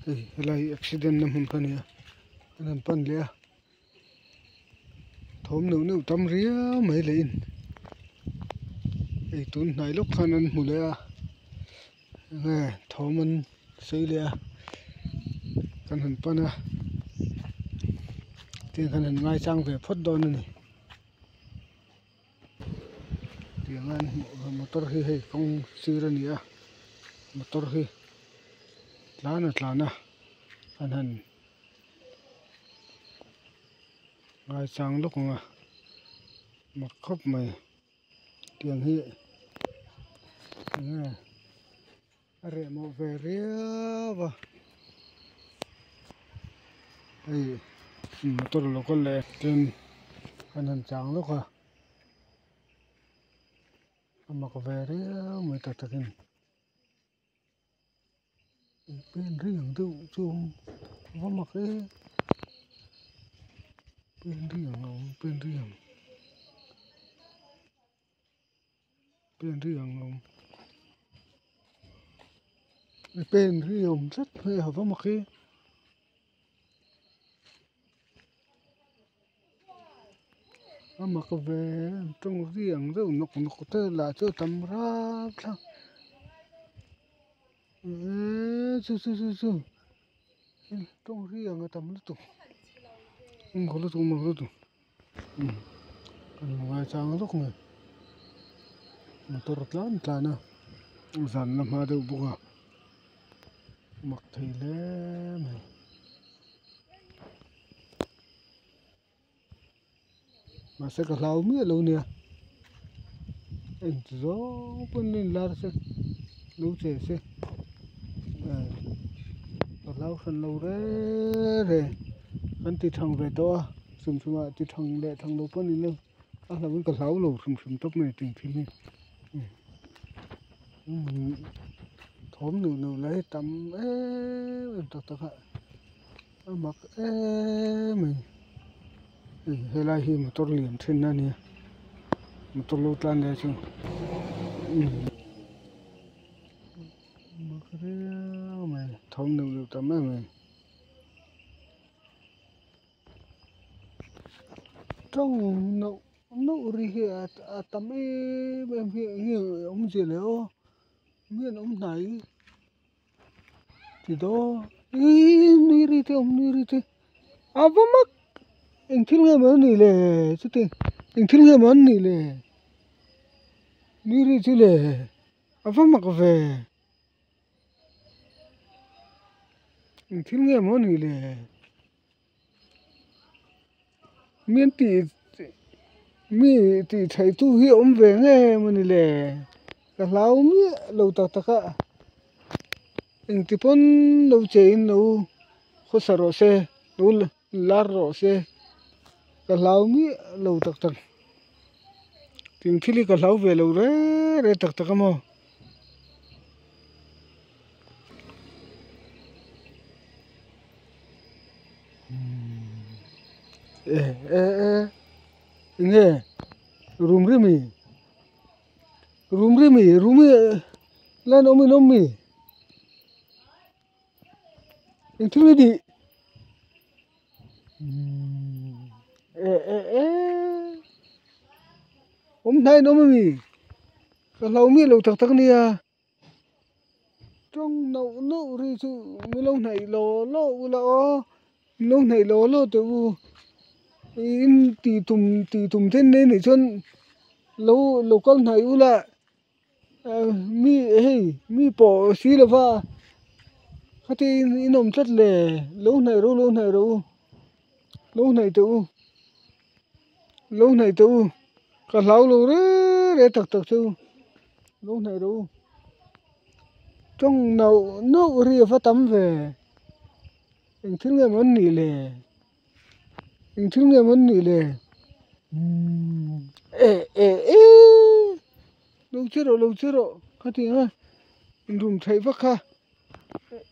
Hei helai hi accident na hmun kha a ni a an han pan leh a thawm neuh neuh tam riau mai leh in hei tun hnai lawk khan an hmu leh a enge thawm an sawi leh a kan han pan a tiang khan han ngaichang ve phawt dawn a ni. Tiang an hmuh motor hi hei kawng sir a ni a motor hi tlan a tlan a an han ngaichang lawk ang a mak khawp mai tiang hi enge a reh mawh ve riau a hei motor lo kal leh ten an han chang lawk a a mak ve riau mai tak takin pen ri ang deuh chu a va mak e pen ri ang a awm pen ri ang. Pen ri ang awm pen ri awm tlat mai a va mak e a mak ve tawng ri ang deuh nawk nawk te lah chu a tam rap thlak eee chu chu chu chu tawng ri ang a tam lutuk mak lutuk mak lutuk. Kan ngaichang lawk mai motor tlan tlan a zan la hma deuh bawk a mak thei hle mai. Mahse ka hlau miah lo nia engti zawng pawn a inlar se lo che se ka hlau hran lo reng reng an ti thang ve tawh a. Hrim hrim ah ti thang leh thang lo pawh ni lo a hlau in ka hlau lo hrim hrim tawp mai tih thil hi thawm nuh nuh lah hi tam em em tak tak a a mak em mai hei helai hi motor lian thin a nia motor lo tlan lai chu mak riau mai thawm nuh nuh tam em mai. Tawng neuh neuh ri hi a tam em em hi eng nge awmzia leh aw mi an awm hnai ti dawn ihh nui ri te awm nui ri te a va mak eng thil nge maw an nih le chuti eng thil nge maw an nih le nui ri chu le a va mak ve. Eng thil nge maw ni le mi an tih mi tih theih tu hi a awm ve nge maw ni le ka hlau miah lo tak tak a engti pawn lo che in lo khawsa rawh se lo lar rawh se ka hlau miah lo tak tak tin thil hi ka hlau ve lo reng reng tak tak a maw. E e e enge room ri mi room ri mi room hi lan awm in awm mi eng thil nge nih e e e awm hnai in awm ami. Ka hlau miah lo tak tak nia tawng nauh nauh ri chu min lo hnaih law law ula aw min lo hnaih law law teh u in tih tum tih tum then nei nih chuan lo lo kal hnaih ula mi hei mi pawh si lova khati in awm tlat le lo hnaih rawh u lo hnaih rawh u lo hnaih teh u lo hnaih teh u. Ka hlau lo reng reng tak tak chu lo hnaih rawh u tawng nauh nauh ri a va tam ve eng thil nge maw an nih le eng thil nge maw an nih le umm eh eh eh lo che rawh lo che rawh ka ti ang a inrum theih vak kha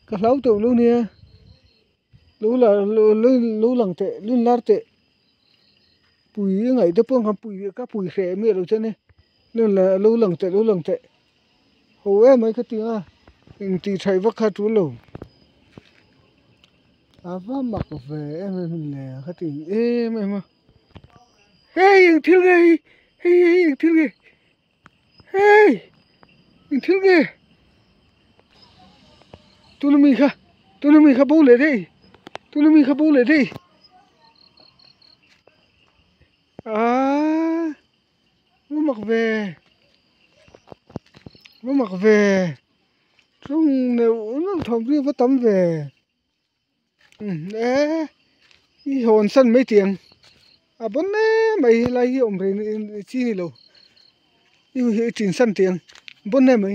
ka hlau teuh lo nia lo la lo lang teh lo inlar teh. Pui a ngaih te pawh khan pui ka pui hreh miah lo che ni lo lang teh lo lang teh ho em mai ka ti a eng tih thaih vak kha a tul lo. A va mak ve em em le ka ti em em a. Hei eng thil nge hi hei hei eng thil nge hei eng thil nge tuna mi kha tuna mi kha bo leh daih tuna mi kha bo leh daih aaa va mak ve va mak ve tlung neuh neuh thawm hi a va tam ve. E i hawn san mai tih ang a bawn em mai helai hi awm reng chi ni lo i hi tin san tih ang bawn em mai.